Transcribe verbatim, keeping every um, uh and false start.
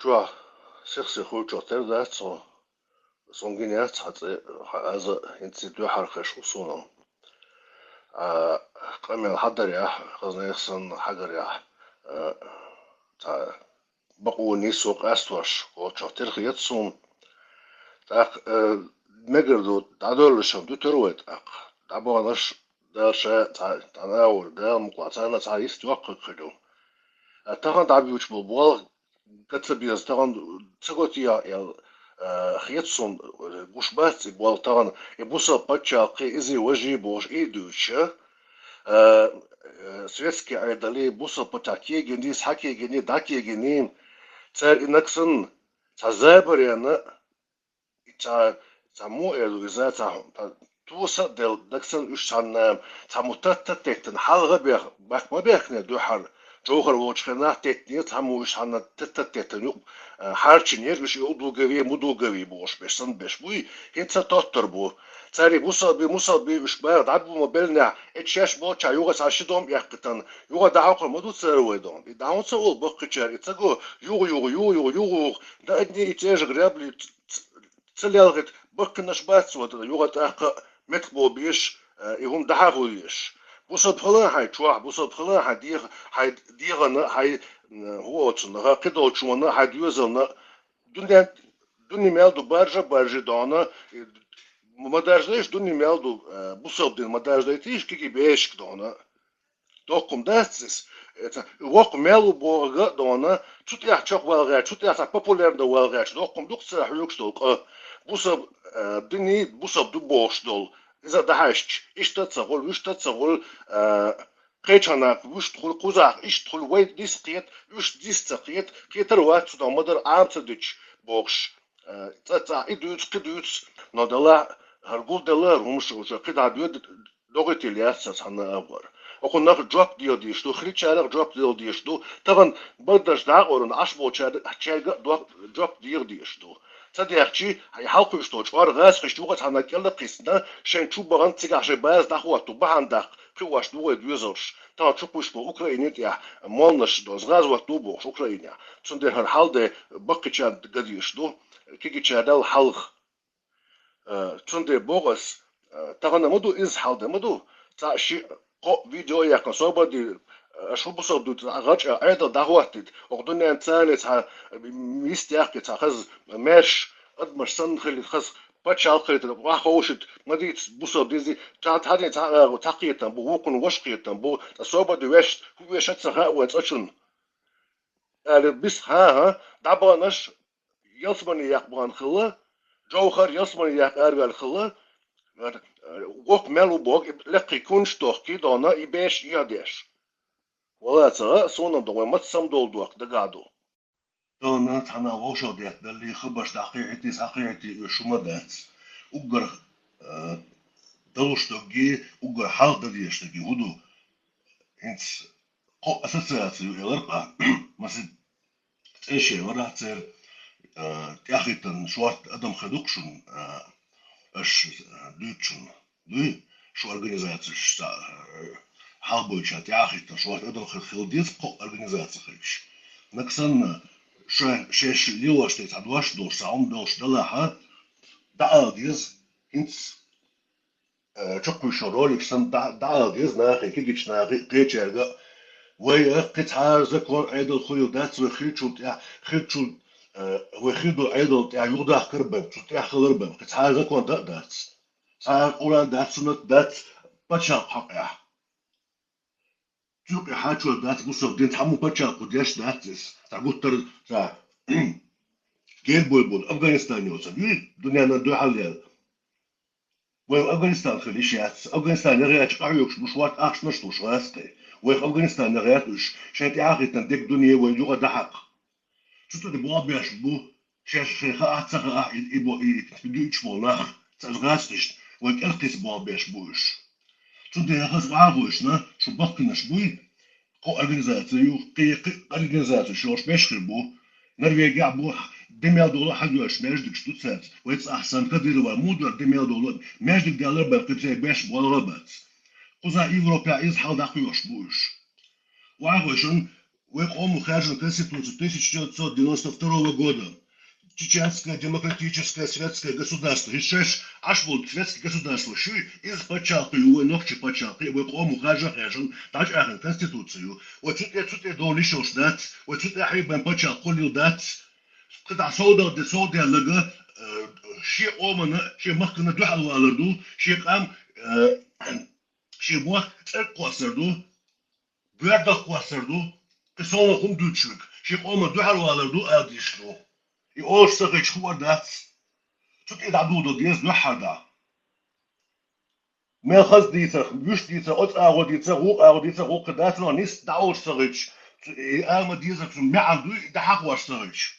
Чохь сих-сихуьйчух тера дац хьо, суна гина яц хьан цӀе, хьан аз а хӀинца дуьхьал хезаш хӀу суна. А, къамел хьадарехь, хазанех санна хьагарехь, а, цхьа бакъо нийсо къастош, волчух тера хета суна. ТӀаккха, а, мегар ду, дӀадоьллашан дуьтур вай тӀаккха. ДӀабаханаш Дала ша цхьа, цхьа нагӀур, Дала мукъа царна цхьа йист йоккхаг хир ю. А тахана дӀабуьйцуш болу болх ган ца беза, тахана ца го те аьлла, а, хета суна, гуш бац и болх тахана, и бусалба пачхьалкхе иза важий бохуш и дуьйцуша, а, а, светский Ӏедалий, бусалба пачхьалкх кегиний, схьа кегиний, дӀа кегиний, цара и нагахь санна цхьа забаренна, и цхьа, цхьа муха эр ду иза, цхьа, цхьа туса а делла, нагахь санна уьш цхьанна, цхьа муха татта а теттина, хьалха бех-, баьхка ма бехкане дуьххьара, Джовхар волчу хенахь теттинера цхьа муха уьш цхьанна татта а теттина юкъ, а, хьарчинера уьш, и удугавий, мудугавий бохуш беш, санна беш буй, хӀинца тоттар бу. Цаьрга бусалби, мусалби уьш бара дӀабу ма беллинехь, эцу шаьш болчохь юха цхьа ши дом эккхитана, юха дӀахьокхур ма ду цара вай дом. И дӀа хӀунда ца олу баккхийчара, и ца го, юха, юха, юха, юха, юха, юха, да одни и те же грабли, ц-, ц-, ца лелхийта баккхинаш бац вай, юха тӀаккха меттахбовла безаш, э, и хӀума дӀахьа а хуьлуш. Бусалба хила хьайн чохь, бусалба хила хьайн дех-, хьайн дегӀана, хьайн, э, хӀу оцунна, хьан кхидолчунна, хьайн доьзална, дуьнен, дуьне мел ду баржа а баржий дона, э, ма даржадайша дуьне мел ду, э, бусалба дин ма даржадайтийша кегий бешашка дона. Доккхум дац иза. Эца, воккха мел ву бохург а дона, цу тӀехь чекхвала гӀерташ, цу тӀехь цхьа популярно вала гӀерташ, доккхум ду-кх цара хьоьгуш долу къа. Бусалба, э, диний, бусалба ду бохуш долу. Иза дӀахьаьжча, иштта а ца хуьлу, вуьшта а ца хуьлу, э, кхечанхьа вуьшта хуьлу, кхузахь иштта хуьлу, вай дис кхета, уьш дис ца кхета, кхетар а вац цу догӀма дар Ӏама ца дича бохуш. Э, цӀа, цӀа и дуьйцу, кхин дуьйцу, но дала, хӀара гулделла, хӀара хӀума шу уже кхин дӀа доьду, догӀуьйтийла яц сан цхьанна а агӀор. Оха нах жоп дийла дезаш ду, хиллачарах жоп дийла дезаш ду, тахана бардаш дӀакъоран Ӏаш болчаьрга а дох-, жоп дийла дезаш ду. Ца дехчи, хьалкхуьйсу долчу чкъор гӀазкхишта юха цхьанна кӀелла а кхиссина, шайн чу бахана цигахь шайн база дӀахӀотто бахьана даккха, кхиош ду вай доьзалш. Тахана чу кхуьйсуш болу Украине тӀехь молланаш доза гӀазот ду бохуш Украинехь. Цундела хӀара хьал де баккхийчарна ган дезаш ду, кегийчарел хьалха. Э, цундела боху ас, э, тахана ма ду, иза хьал де ма ду. Цхьаъ шиъ кхоъ видео а яьккхина, собар де, э, аша хӀун бусалба ду, цхьа гӀача Ӏедал дӀахӀоттийта. Оха дуьненна царна цхьа, э, йист яккхий, цхьа хаза маьрша адамаш санна хилийта, хаза пачхьалкх хилийта, охьаховшийта, ма дийца бусалба диза, цхьа, цхьа ден цхьа, э, цхьа кхетам бу, вукхунна ваша кхетам бу, ткъа собар де вешан, хӀун вешан а ца хаьа вайн цкъачунна. Аьлла, биса, хӀан-хӀа, дӀабаханаш, ялсамане яккха бахана хилла, Джовхар ялсамане яккха араваьлла хилла, воккха мел ву боху, и лекхий кунаш тохкий дона, и беш, и а деш. Вала ца гӀа, суна а ду, вай маца самадовла дохку дагахь ду. Дона цхьана вовшах детта даллий, хабарш дӀакхехьитий, схьакхехьитий, уьш хӀума дац. Уггар, э, далуш доггий, уггар хьалха дан дезаш доггий, хӀун ду? ХӀинца кхо ассоциаци ю элар къа, масид цӀе шен варахь церан, а, тӀаьхьахӀиттина шорта адам хир ду-кх шуна, а, аша, а, дуьйцучунна. Дуй, шу организацеш, а, хьалабойча тӀаьхьахӀиттина шорта адам хир хила деза кхо организаци хилча. Нагахь санна, ша, шаьш лелош тӀе цхьа дош долуш, цхьа хӀума долуш далахьа, дӀаала деза, хӀинца э, чукхуьйсу ролик санна дӀа-, дӀаала деза нахе, кегийчу нахе, кхечаьрга а. Вай а кхин цхьа а закон, Ӏедал хуьлийла дац, вай хиллачул тӀаьхьа, хиллачул, э, вай хир долу Ӏедал тӀехь юхадахкар а бан, цу тӀехь хилар а бан, кхин цхьа а закон дан а дац. Цхьа а Къуръан дац, суннат дац, пачхьалкх хьокъехь. Цуьнан къехьа чуьра дац бусалба дин, цхьаммо пачхьалкх кху деш дац иза. Цхьа гуттар а, цхьа гербой болу Афганистан йоцург юй, дуьненна дуьхьал яьлла. Вай Афганистан хила йиш яц. Афганистан яхъяьча къахьоьгуш бу шорта ахчанаш луш гӀазкхий. Вайх Афганистан яхъяьтта уьш, шайн тӀаьхьахӀиттина дерг дуьне вай юкъа дӀахьакха. Цу тӀе болх беш бу, шаьш шайн хаахь а, ца хаахь а, и, и бо-, и, и дуьйцуш болу нах, цхьа гӀазкхишна, вай кӀелхица болх беш бу уьш. Цундела хаза охьагӀойшна, шу баккхинаш буй, кхо организаци ю, кхин, кхин организацеш йолуш беш хир бу. Норвегехь бу, де мел долу хьагоьрташ маьждигаш ду цаьрца. Вай цӀахь санна Кадырова муха дара де мел долу, маьждиг даьллар бан, кхин церан беш болх а бац. Кхузахь Европехь иза хьал дӀакхоьхьуш бу уьш. ОхьагӀойшна, Вай къомо хаьржина Конституция тысяча девятьсот девяносто второго года. Чеченское демократическое светское государство. Хьи шоаш Ӏаш бола светский государство. Шуй из паччахьалкхе ю, вай нохчий паччахьалкхе, вай къомо хаьржа хаьржина, дӀачӀоагӀа Конституция ю. Вай цу тӀа, цу тӀа довла йиш йолаш дац, вай цу тӀа хьайбен паччахьалкхе хулийла дац. Кхы дӀа совдал де, совдаллага, э, ший къомана, ший махкана дуьхьал валар ду, ший къам, э, ший мохк цӀерга кхоссар ду, боьрдах кхоссар ду, кхы совгӀа хӀума дуьйцуш верг, ший къомана дуьхьал валар ду, ала дезаш ду. И олуш ца хилча хуур дац. Цу тӀа дӀадоладе деза дуьххьара дӀа. Мел хаза дийцар, вуьшта дийцар, оцу агӀо дийцар, гӀукху агӀо дийцар, гӀуллакх дац, но нийса дӀаолуш ца хилча, цу, и ала ма дезар цуьнан маьӀна дуй, и дӀахьахош ца хилча.